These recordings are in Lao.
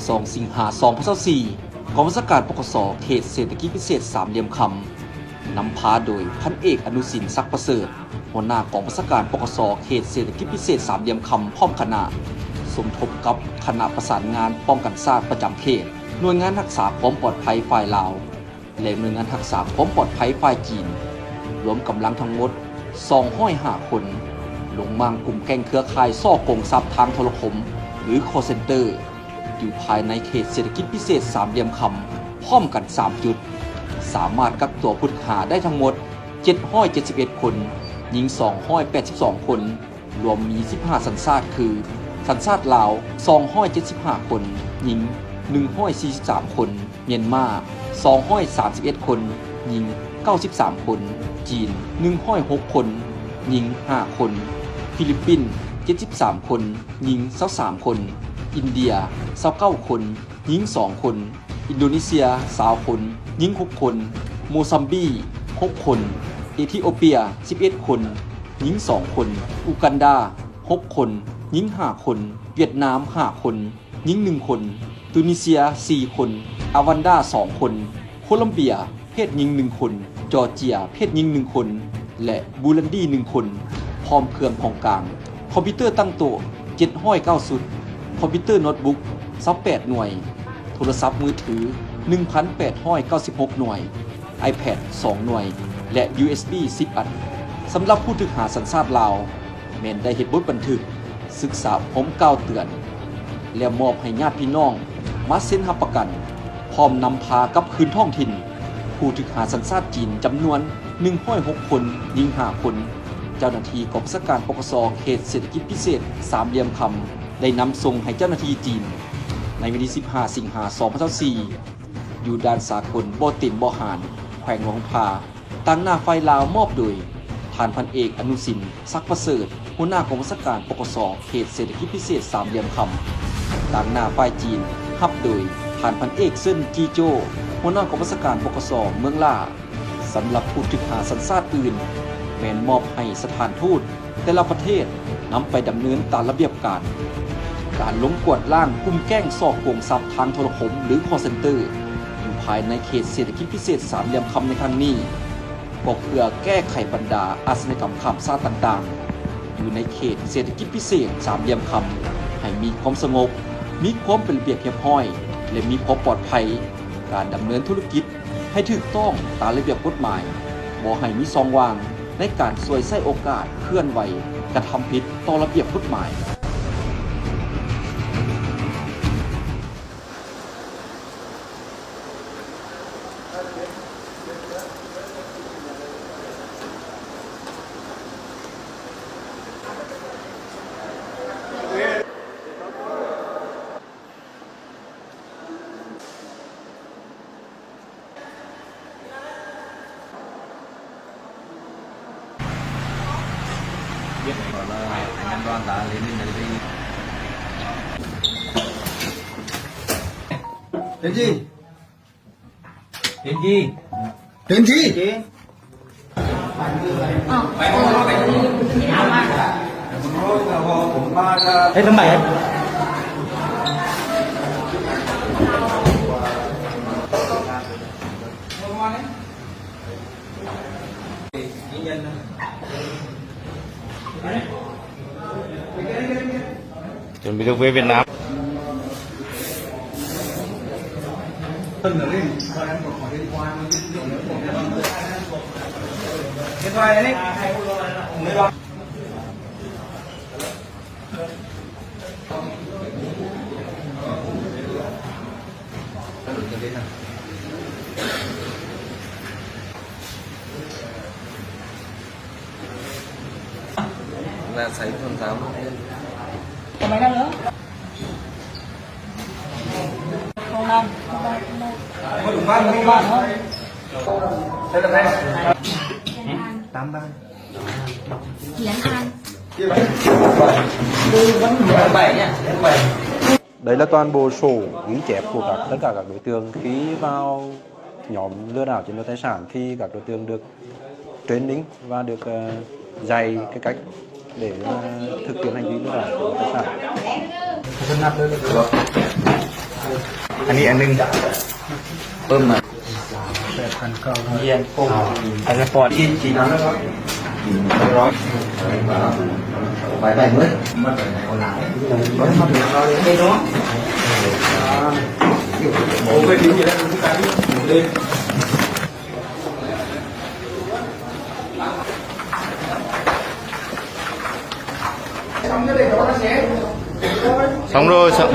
ສອງ ສິງຫາ ສອງພັນຊາວສີ່ ກອງບັນຊາການ ປກສ ເຂດເສດຖະກິດພິເສດສາມຫຼ່ຽມຄຳ ນຳພາໂດຍ ພັນເອກ ອະນຸສິນ ສັກປະເສີດ ຫົວໜ້າກອງບັນຊາການ ປກສ ເຂດເສດຖະກິດພິເສດສາມຫຼ່ຽມຄຳ ພ້ອມຄະນະ, ສົມທົບກັບຄະນະປະສານງານປ້ອງກັນຊາດປະຈຳເຂດ, ໜ່ວຍງານຮັກສາຄວາມປອດໄພຝ່າຍລາວ ແລະ ໜ່ວຍງານຮັກສາຄວາມປອດໄພຝ່າຍຈີນ, ລວມກຳລັງທັງໝົດ ສອງຮ້ອຍຫ້າຄົນ, ລົງມ້າງກຸ່ມແກ້ງເຄືອຂ່າຍສໍ້ໂກງຊັບທາງໂທລະຄົມ ຫຼື call center ຢູ່ພາຍໃນເຂດເສດຖະກິດພິເສດສາມຫຼ່ຽມຄຳ ພ້ອມກັນສາມຈຸດ, ສາມາດກັກຕົວຜູ້ຕ້ອງຫາໄດ້ທັງໝົດ ເຈັດຮ້ອຍເຈັດສິບເອັດຄົນ, ຍິງ ສອງຮ້ອຍແປດສິບສອງຄົນ, ລວມມີ ສິບຫ້າ ສັນຊາດ ຄື ສັນຊາດລາວ ສອງຮ້ອຍເຈັດສິບຫ້າຄົນ, ຍິງ ໜຶ່ງຮ້ອຍສີ່ສິບສາມຄົນ, ມຽນມາ ສອງຮ້ອຍສາມສິບເອັດຄົນ, ຍິງ ເກົ້າສິບສາມຄົນ, ຈີນ ໜຶ່ງຮ້ອຍຫົກຄົນ, ຍິງ ຫ້າຄົນ, ຟີລິບປິນ ເຈັດສິບສາມຄົນ, ຍິງ ຊາວສາມຄົນ, ອິນເດຍ ຊາວເກົ້າຄົນ, ຍິງ ສອງຄົນ, ອິນໂດເນເຊຍ ຊາວຄົນ, ຍິງ ຫົກຄົນ, ໂມຊຳບີ ຫົກຄົນ, ເອທິໂອເປຍ ສິບເອັດຄົນ, ຍິງ ສອງຄົນ, ອູກັນດາ ຫົກຄົນ, ຍິງ ຫ້າຄົນ, ຫວຽດນາມ ຫ້າຄົນ, ຍິງ ໜຶ່ງຄົນ, ຕູນີເຊຍ ສີ່ຄົນ, ອາວັນດາ ສອງຄົນ, ໂຄລັມເບຍ ເພດຍິງ ໜຶ່ງຄົນ, ຈໍເຈຍ ເພດຍິງ ໜຶ່ງຄົນ ແລະ ບູຣັນດີ ໜຶ່ງຄົນ, ພ້ອມເຄື່ອງຂອງກາງ ຄອມພິວເຕີຕັ້ງໂຕະ ເຈັດຮ້ອຍເກົ້າຊຸດ, ຄອມພິວເຕີໂນດບຸກ ຊາວແປດໜ່ວຍ, ໂທລະສັບມືຖື ໜຶ່ງພັນແປດຮ້ອຍເກົ້າສິບຫົກໜ່ວຍ, ໄອແພດ ສອງໜ່ວຍ ແລະ ຢູເອັສບີ ສິບອັນ. ສຳລັບຜູ້ຖືກຫາສັນຊາດລາວ ແມ່ນໄດ້ເຮັດບົດບັນທຶກ, ສຶກສາອົບຮົມກ່າວເຕືອນ ແລ້ວມອບໃຫ້ຍາດພີ່ນ້ອງມາເຊັນຮັບປະກັນ, ພ້ອມນຳພາກັບຄືນທ້ອງຖິ່ນ. ຜູ້ຖືກຫາສັນຊາດຈີນຈຳນວນ ໜຶ່ງຮ້ອຍຫົກຄົນ, ຍິງ ຫ້າຄົນ, ເຈົ້າໜ້າທີ່ກອງບັນຊາການ ປກສ ເຂດເສດຖະກິດພິເສດສາມຫຼ່ຽມຄຳ ໄດ້ນຳສົ່ງໃຫ້ເຈົ້າໜ້າທີ່ຈີນ ໃນວັນທີ ສິບຫ້າ ສິງຫາ ສອງພັນຊາວສີ່ ຢູ່ດ່ານສາກົນບໍ່ເຕັນບໍ່ຫານ ແຂວງຫຼວງພະບາງ. ຕາງໜ້າຝ່າຍລາວມອບໂດຍ ທ່ານ ພັນເອກ ອະນຸສິນ ສັກປະເສີດ ຫົວໜ້າກອງບັນຊາການ ປກສ ເຂດເສດຖະກິດພິເສດສາມຫຼ່ຽມຄຳ. ຕາງໜ້າຝ່າຍຈີນ ຮັບໂດຍ ທ່ານ ພັນເອກ ເຊິນ ຈີໂຈ ຫົວໜ້າກອງບັນຊາການ ປກສ ເມືອງຫຼ້າ. ສຳລັບຜູ້ຖືກຫາສັນຊາດອື່ນ ແມ່ນມອບໃຫ້ສະຖານທູດແຕ່ລະປະເທດນຳໄປດຳເນີນຕາມລະບຽບການ. ການລົງກວດລ້າງກຸ່ມແກ້ງສໍ້ໂກງຊັບທາງໂທລະຄົມ ຫຼື call center ຢູ່ພາຍໃນເຂດເສດຖະກິດພິເສດສາມຫຼ່ຽມຄຳໃນຄັ້ງນີ້ ກໍເພື່ອແກ້ໄຂບັນດາອາຊະຍາກຳຂ້າມຊາດຕ່າງໆ ຢູ່ໃນເຂດເສດຖະກິດພິເສດສາມຫຼ່ຽມຄຳ ໃຫ້ມີຄວາມສະຫງົບ, ມີຄວາມເປັນລະບຽບຮຽບຮ້ອຍ ແລະ ມີຄວາມປອດໄພ. ການດຳເນີນທຸລະກິດ ໃຫ້ຖືກຕ້ອງຕາມລະບຽບກົດໝາຍ, ບໍ່ໃຫ້ມີຊ່ອງວ່າງໃນການສວຍໃຊ້ໂອກາດເຄື່ອນໄຫວກະທຳຜິດຕໍ່ລະບຽບກົດໝາຍ. Chuẩn bị được về Việt Nam. Đây là toàn bộ số ghi chép của các, tất cả các đối tượng khi vào nhóm lừa đảo chiếm đoạt tài sản, khi các đối tượng được training và được, ờ, dạy cái cách để, ờ, thực hiện hành vi lừa đảo chiếm đoạt tài sản. ອັນນີ້ອັນໜຶ່ງ ປຶ້ມມາ ຮຽນປົງພາສະປອດ ໄປໄປເໝິດ ສອງໂລ ສອງ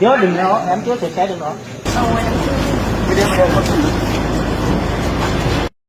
Chưa, đừng nói, em chưa sửa xe được đó.